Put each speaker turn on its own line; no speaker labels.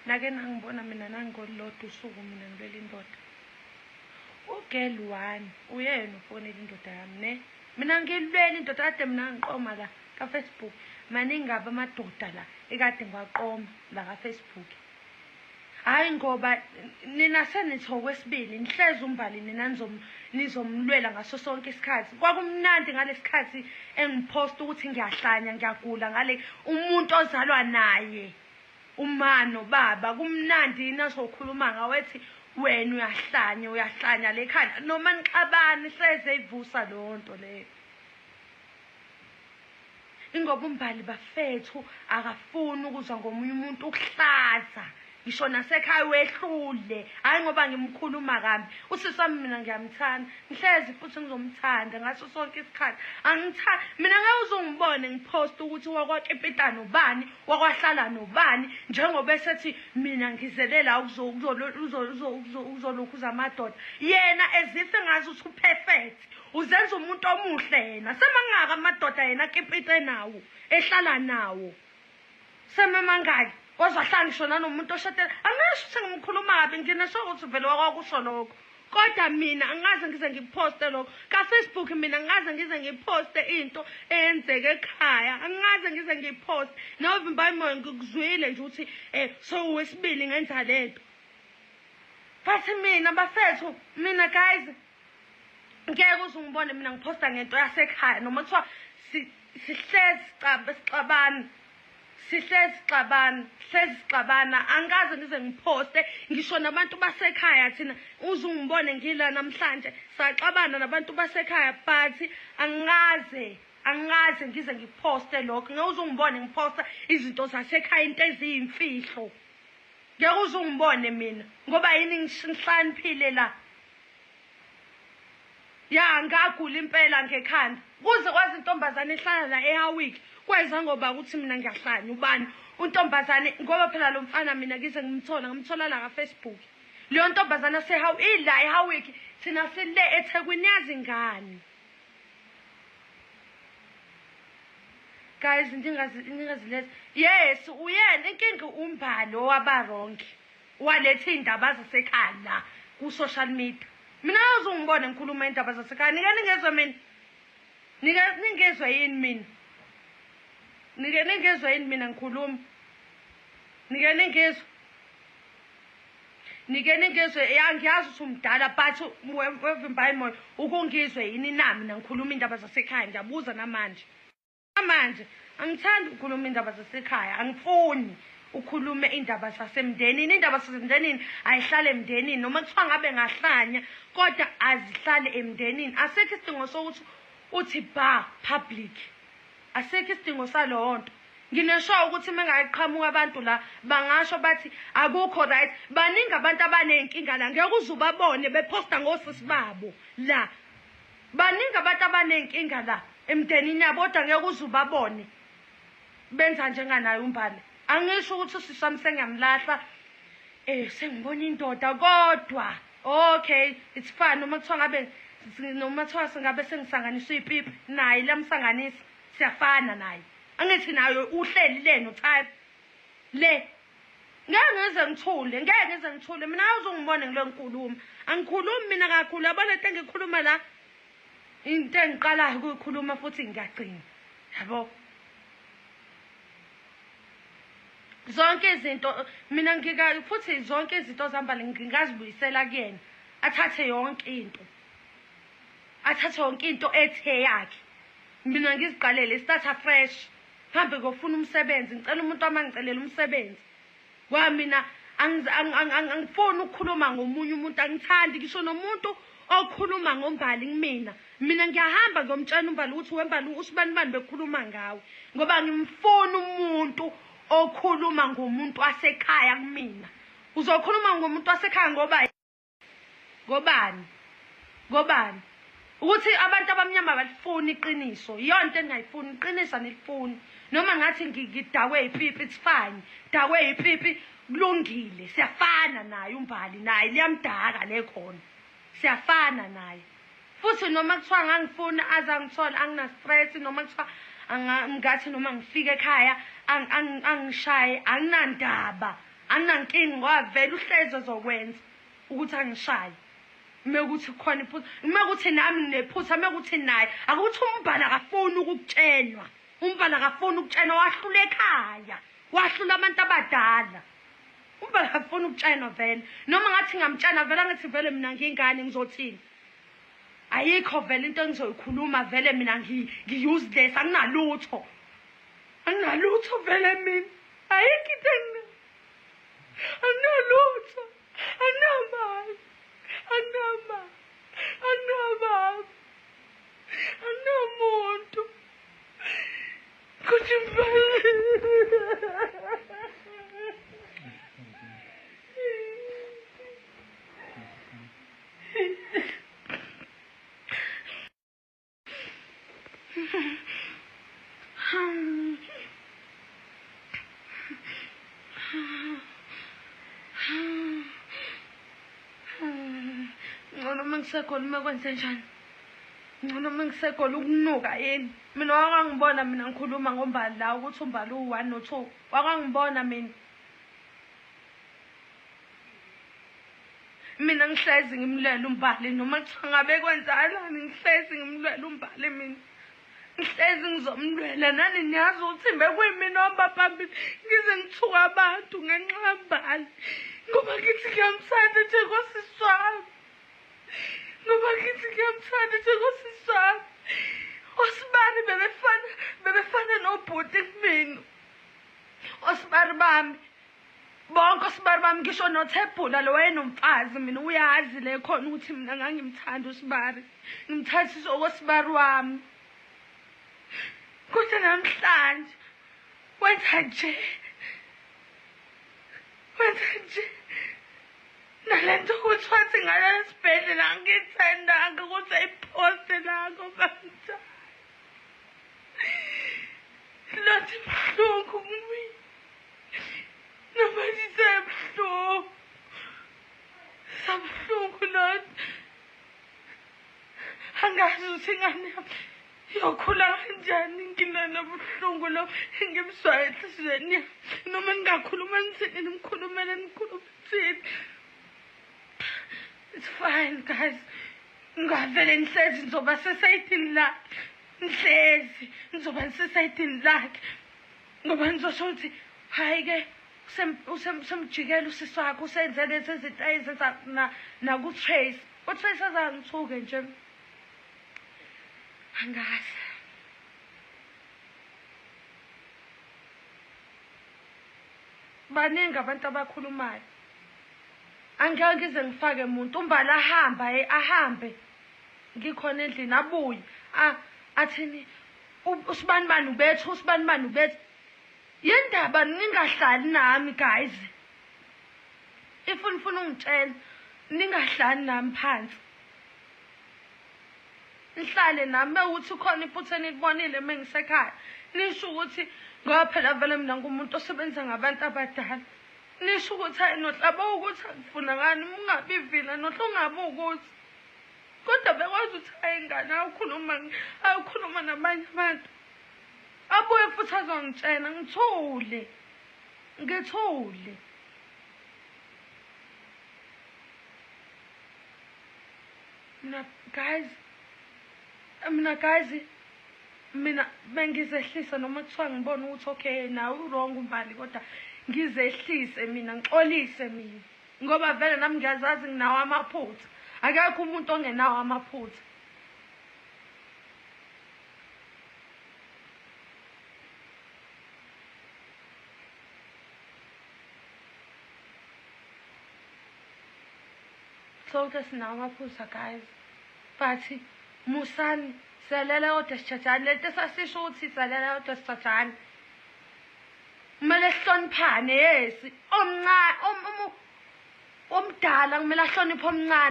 Nake nangibona mina nangolulodwa usuku mina ngilwela indoda. Ugirl one uyena ufonela indoda yami ne. Mina ngilwela indoda kade mina ngiqoma la ka Facebook. Maningi kabi amadoda la ekade ngiwaqoma la ka Facebook. Hhayi ngoba nina senithi okwesibili nihlezi uMbali nina nizomlwela ngaso sonke isikhathi. Kwakumnandi ngalesikhathi engiphosta ukuthi ngiyahlanya ngiyagula ngale umuntu ozalwa naye uma nobaba kumnandi yini azokhuluma ngawe ethi wena uyahlanya uyahlanya le khanda noma nixabana ihlezi eyivusa leyo nto leyo. Ingoba uMbali bafethu akafuni ukuzwa ngomunye umuntu ukuhlaza ngisho nasekhaya wehlule hhayi ngoba ngimkhuluma kambi usisi wami mina ngiyamthanda ngihlezi futhi ngizomthanda ngaso sonke isikhathi angithandi mina ngeke uzungibone ngiphosta ukuthi wakwakipita nobani wakwahlala nobani njengoba esethi mina ngizele la ukuzolokhuza amadoda yena ezife ngazi ukuthi uperfect Uzenza umuntu omuhle yena. Semangaka amadoda yena akipite nawo, ehlala nawo. Sememangaki. Waze wahlala ngisho nanomuntu oshadele. Angisho ukuthi ngimkhuluma kabi nginesho ukuthi vele wakwakusho lokho. Kodwa mina angaze ngize ngiphoste lokho. Ka Facebook mina angaze ngize ngiphoste into eyenzeke ekhaya. Angaze ngize ngiphoste. Nawe Vimbayi Moyo ngikuzwile nje ukuthi eh sowesibili ngenza lento. But mina bafethu mina guys ngeke uze ungibone mina ngiphosta ngento yasekhaya noma kuthiwa sihlezi sixabana sihlezi sixabana sihlezi sixabana angikaze ngize ngiphoste ngisho nabantu basekhaya thina uze ungibone ngila namhlanje saxabana nabantu basekhaya but angikaze angikaze ngize ngiphoste lokho ngeke uze ungibone ngiphosta izinto zasekhaya into eziyimfihlo ngeke uze ungibone mina ngoba yini ngihlaniphile la Ya ngagula impela ngekhanda. Kuze kwazi intombazane ehlala la eHowick kweza ngoba ukuthi mina ngiyahlanya ubani untombazane ngoba phela lo mfana mina ngize ngimthola ngimthola la ka Facebook. Leyo ntombazane aseHow ila eHowick thina sile eThekwini yazi ngani. Guys ningazi ningaziletha. Yes uyena inkinga umbali owaba wrong. Waletha iy'ndaba zasekhaya la ku-social media. Mina yoze ungibone ngikhuluma iy'ndaba zasekhaya. Nike ningezwe mina? Nike ningezwe yini mina? Nike ningezwe yini mina ngikhuluma? Nike ningezwe? Nike ningezwe? Ya ngiyazi ukuthi umdala but wevimba imoya ukungizwe yini na mina ngikhuluma iy'ndaba zasekhaya ngiyabuza namanje. Manje angithandi ukukhuluma indaba zasekhaya, angifuni ukhulume indaba zasemndenini. Indaba zasemndenini ayihlale emndenini noma kuthiwa ngabe ngahlanya kodwa azihlale emndenini. Asikho isidingo sokuthi uthi ba public, asikho isidingo salowo nto. Nginesho ukuthi uma ngayiqhamuka abantu la bangasho bathi akukho right. Baningi abantu abaney'nkinga la, ngeke uze ubabone bephosta ngosisi babo la. Baningi abantu abaney'nkinga la emndenini yabo kodwa ngeke uze ubabone benza njenganaye uMbali. Angisho ukuthi usisi wami sengiyamlahla eh sengibona indoda kodwa okay it's fine noma kuthiwa ngabe noma kuthiwa singabe sengisanganiswa ipipi naye lamsanganisa siyafana naye angithi naye uhleli le no type le ngeke ngize ngithule ngeke ngize ngithule mina awuzungibone ngile ngikhuluma angikhulumi mina kakhulu yabona into engikhuluma la into engiqalayo ukuyikhuluma futhi ngiyagcina yabo zonke izinto mina ngika futhi zonke izinto zambali ngingazibuyisela kuyena athathe yonke into athathe yonke into ethe yakhe mina ngiziqalele start afresh Hambe ngofuna umsebenzi ngicela umuntu wami angicelele umsebenzi ngoba mina angifuni ukukhuluma ngomunye umuntu angithandi ngisho nomuntu okhuluma ngombali kumina mina ngiyahamba ngiyomtshela umbali ukuthi wembali usibani bani bekhuluma ngawe ngoba ngimfuna umuntu okhuluma ngomuntu wasekhaya kumina uzokhuluma ngomuntu wasekhaya ngoba Ngobani? Ngobani? Ukuthi abantu abamnyama abalifuni iqiniso. Iyona into engingayifuni, iqiniso anilifuni. Noma ngathi ngidakwe ipipi, it's fine. Dakwe ipipi kulungile. Siyafana naye uMbali naye liyamdaka le khona. Siyafana naye. Futhi noma kuthiwa ngangifuna aze angithole angina stress noma kuthiwa ngathi noma ngifike ekhaya angishaye anginandaba. Anginankinga ngoba vele uhlezi ezokwenza ukuthi angishaye. Mekuthi khona iphutha, mekuthi nami nginephutha, mekuthi naye. Akuthi uMbali akafuni ukukutshelwa. Umbali akafuni ukutshelwa, wahlula ekhaya. Wahlula abantu abadala. Umbali akafuni ukutshelwa vele. Noma ngathi ngamtshela vele angithi vele mina ngiyingane ngizothini. Ayikho vele into engizoyikhuluma vele mina ngi-useless, anginalutho. Anginalutho vele mina. Ayikho into engina. Anginalutho. Anginamali. Anginamali. Anginababa. Anginamuntu. Kuthi Ngcono uma ngisekhona uma kwenze njani? Ngcono uma ngisekhona ukunuka yini? Mina wakangibona mina ngikhuluma ngoMbali la ukuthi uMbali uwu-one no-two. Wakangibona mina. Mina ngihlezi ngimlwela uMbali noma kuthiwa ngabe kwenzakalani ngihlezi ngimlwela uMbali mina. Ngihlezi ngizomlwela nani niyazi ukuthi bekuyimina ohamba phambili ngize ngithuka abantu ngenxa kaMbali. Ngoba ngithi ngiyamthanda njengosisi wami. Ngoba ngithi ngiyamthanda njengosisi wami. Osibari bebefana nobhuti kumina. Osibari bami. Bonke osibari bami ngisho noThebhula lo wayenomfazi mina uyazi le khona ukuthi mina ngangimthanda usibari. Ngimthathisa okosibari wami. Kodwa namhlanje wenza nje. Wenza nje. Nale nto ukuthi wathi ngalala esibhedlela angithandanga ukuthi ayiphoste la ngoba ngithanda. Lathi buhlungu kumina. Noma sisebuhlungu. Sabuhlungu nathi. Angazi ukuthi ingane yami iyokhula kanjani nginana buhlungu lo engibuzwayo enhliziyweni yami. Noma ningakhuluma nithini nimkhulumele nikhulume nithini. It's fine guys. Ngavele ngihlezi ngizoba sesayidini lakhe. Ngihlezi ngizoba sesayidini lakhe. Ngoba ngizosho ukuthi hayi ke usemjikela usisi wakhe usenze lezi zinto ayezenza naku-Trace. UTrace azangithuke nje. Angazi. Baningi abantu abakhulumayo. Angeke ngize ngifake muntu uMbali ahamba ahambe. Ngikhona endlini abuye. Athini usibanibani ubethu usibanibani ubethu. Yindaba ningahlali nami guys. If nifuna ungitshela ningahlali nami phansi. Nihlale nami mewukuthi khona iphutha enilibonile mengisekhaya. Nisho ukuthi ngoba phela vele mina ngumuntu osebenza ngabantu abadala. Nisho ukuthi hayi nohlaba ukuthi akufunakani ungabi vila nohla ungabi ukuthi. Kodwa bekwazi ukuthi hayi ngane awukhuluma nabanye abantu. Abuye futhi azongitshela ngithule. Ngithule. Mina guys, mina bengizehlisa noma kuthiwa ngibona ukuthi okay nawe u-wrong uMbali kodwa ngizehlise mina ngixolise mina. Ngoba vele nami ngiyazazi nginawo amaphutha. Akekho umuntu ongenawo amaphutha. Sonke sinawo amaphutha guys. But musani siyalela kodwa sijajane. Lento esasisho ukuthi siyalela kodwa sijajane. Kumele sihloniphane, yes. Omncane omdala kumele ahloniphe omncane.